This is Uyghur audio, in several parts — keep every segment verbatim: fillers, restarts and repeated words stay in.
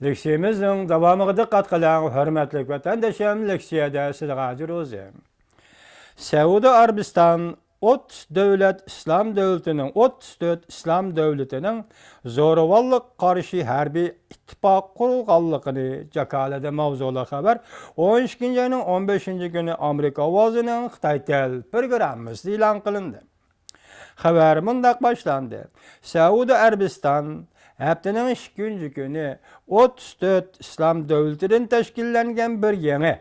لېكسىيىمىزنىڭ داۋامىغا دىققەت قىلىڭ، ھۆرمەتلىك ۋەتەندىشىم. لېكسىيەدە سىزگە ھاجىر ئۆزۈم. سەئۇدى ئەرەبىستان ئوتتۇز دۆلەت ئىسلام دۆلىتىنىڭ، ئوتتۇز تۆت ئىسلام دۆلىتىنىڭ زورىۋانلىققا قارشى ھەربىي ئىتتىپاق قۇرۇلغانلىقىنى جاكارلىدى. ماۋزۇلۇق خەۋەر. ئون ئىككىنچى ئاينىڭ ئون بەشىنچى كۈنى ئامېرىكا ئاۋازىنىڭ خىتاي تېل پروگراممىسىدا ئېلان قىلىندى. خەۋەر مۇنداق باشلاندى. سەئۇدى ئەرەبىستان ھەپتىنىڭ ئىككىنچى كۈنى ئوتتۇز تۆت ئىسلام دۆلىتىدىن تەشكىللەنگەن بىر يېڭى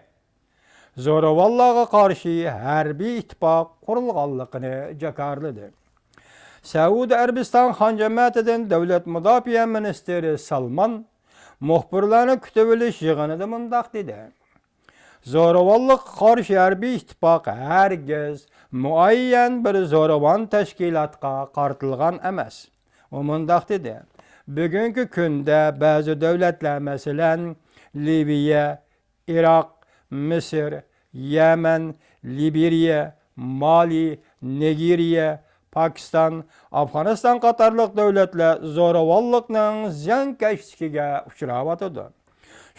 زورىۋانلارغا قارشى ھەربىي ئىتتىپاق قۇرۇلغانلىقىنى جاكارلىدى. سەئۇدى ئەرەبىستان خان جەمەتىدىن دۆلەت مۇداپىئە مىنىستىرى سالمان مۇخبىرلارنى كۈتۈۋېلىش يىغىنىدا مۇنداق دېدى: زورىۋانلىققا قارشى ھەربىي ئىتتىپاق ھەرگىز مۇئەييەن بىر زورىۋان تەشكىلاتقا قارىتىلغان ئەمەس. ئۇ مۇنداق دېدى: بۈگۈنكى كۈندە بەزى دۆلەتلەر، مەسىلەن، لىۋىيە، ئىراق، مىسىر، يەمەن، لىبېرىيە، مالى، نىگېرىيە، پاكىستان، ئافغانىستان قاتارلىق دۆلەتلەر زورىۋانلىقنىڭ زىيانكەشلىكىگە ئۇچراۋاتىدۇ.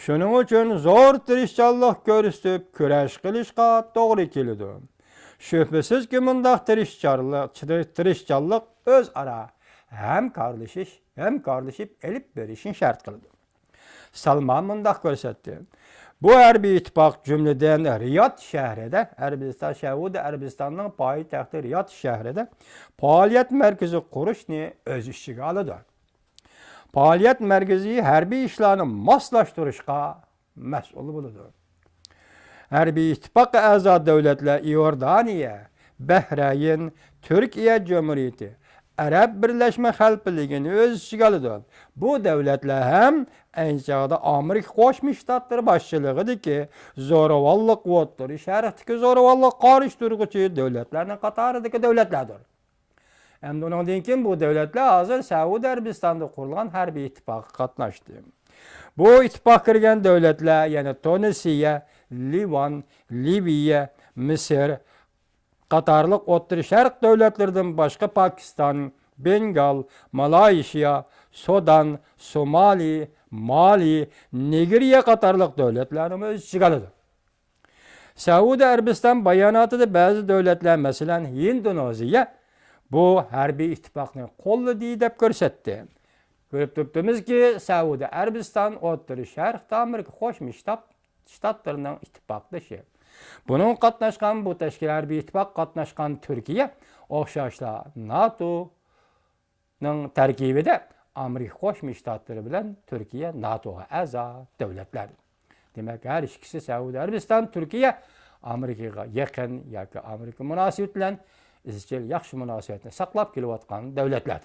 شۇنىڭ ئۈچۈن زور تىرىشچانلىق كۆرسىتىپ كۈرەش قىلىشقا توغرا كېلىدۇ. شۈبھىسىزكى، مۇنداق تىرىشچانلىق، تىرىشچانلىق ئۆزئارا ھەمكارلىشىش، ھەمكارلىشىپ ئېلىپ بېرىشنى شەرت قىلىدۇ. سالمان مۇنداق كۆرسەتتى: بۇ ھەربىي ئىتتىپاق، جۈملىدىن، رىياد شەھىرىدە، ئەرەبىستان، سەئۇدى ئەرەبىستاننىڭ پايتەختى رىياد شەھىرىدە پائالىيەت مەركىزى قۇرۇشنى ئۆز ئىچىگە ئالىدۇ. پائالىيەت مەركىزى ھەربىي ئىشلارنى ماسلاشتۇرۇشقا مەسئۇل بولىدۇ. ھەربىي ئىتتىپاققا ئەزا دۆلەتلەر ئىئوردانىيە، بەھرەيىن، تۈركىيە جۇمھۇرىيىتى، ئەرەب بىرلەشمە خەلىپىلىكىنى ئۆز ئىچىگە ئالىدۇ. بۇ دۆلەتلەر ھەم ئەينى چاغدا ئامېرىكا قوشما شتاتلىرى باشچىلىقىدىكى زورىۋانلىق، ئوتتۇرا شەرقتىكى زورىۋانلىققا قارشى تۇرغۇچى دۆلەتلەرنىڭ قاتارىدىكى دۆلەتلەردۇر. ئەمدى ئۇنىڭدىن كېيىن بۇ دۆلەتلەر ھازىر سەئۇدى ئەرەبىستاندا قۇرۇلغان ھەربىي ئىتتىپاققا قاتناشتى. بۇ ئىتتىپاققا كىرگەن دۆلەتلەر يەنە تۇنىسىيە، لىۋان، لىۋىيە، مىسىر قاتارلىق ئوتتۇرا شەرق دۆلەتلىرىدىن باشقا پاكىستان، بېنگال، مالايشىيا، سۇدان، سومالى، مالى، نىگېرىيە قاتارلىق دۆلەتلەرنىمۇ ئۆز ئىچىگە ئالىدۇ. سەئۇدى ئەرەبىستان باياناتىدا بەزى دۆلەتلەر، مەسىلەن، ھىندونېزىيە بۇ ھەربىي ئىتتىپاقنى قوللىدى دەپ كۆرسەتتى. كۆرۈپ تۇرۇپتىمىزكى، سەئۇدى ئەرەبىستان ئوتتۇرا شەرقتە ئامېرىكا قوشما شتاب-، شتاتلىرىنىڭ ئىتتىپاقدىشى. بۇنىڭغا قاتناشقان، بۇ تەشكىل ھەربىي ئىتتىپاققا قاتناشقان تۈركىيە ئوخشاشلا ناتو نىڭ تەركىبىدە ئامېرىكا قوشما شتاتلىرى بىلەن تۈركىيە ناتوغا ئەزا دۆلەتلەر. دېمەك، ھەر ئىككىسى، سەئۇدى ئەرەبىستان، تۈركىيە، ئامېرىكىغا يېقىن ياكى ئامېرىكا مۇناسىۋىتى بىلەن ئىزچىل ياخشى مۇناسىۋەتنى ساقلاپ كېلىۋاتقان دۆلەتلەر.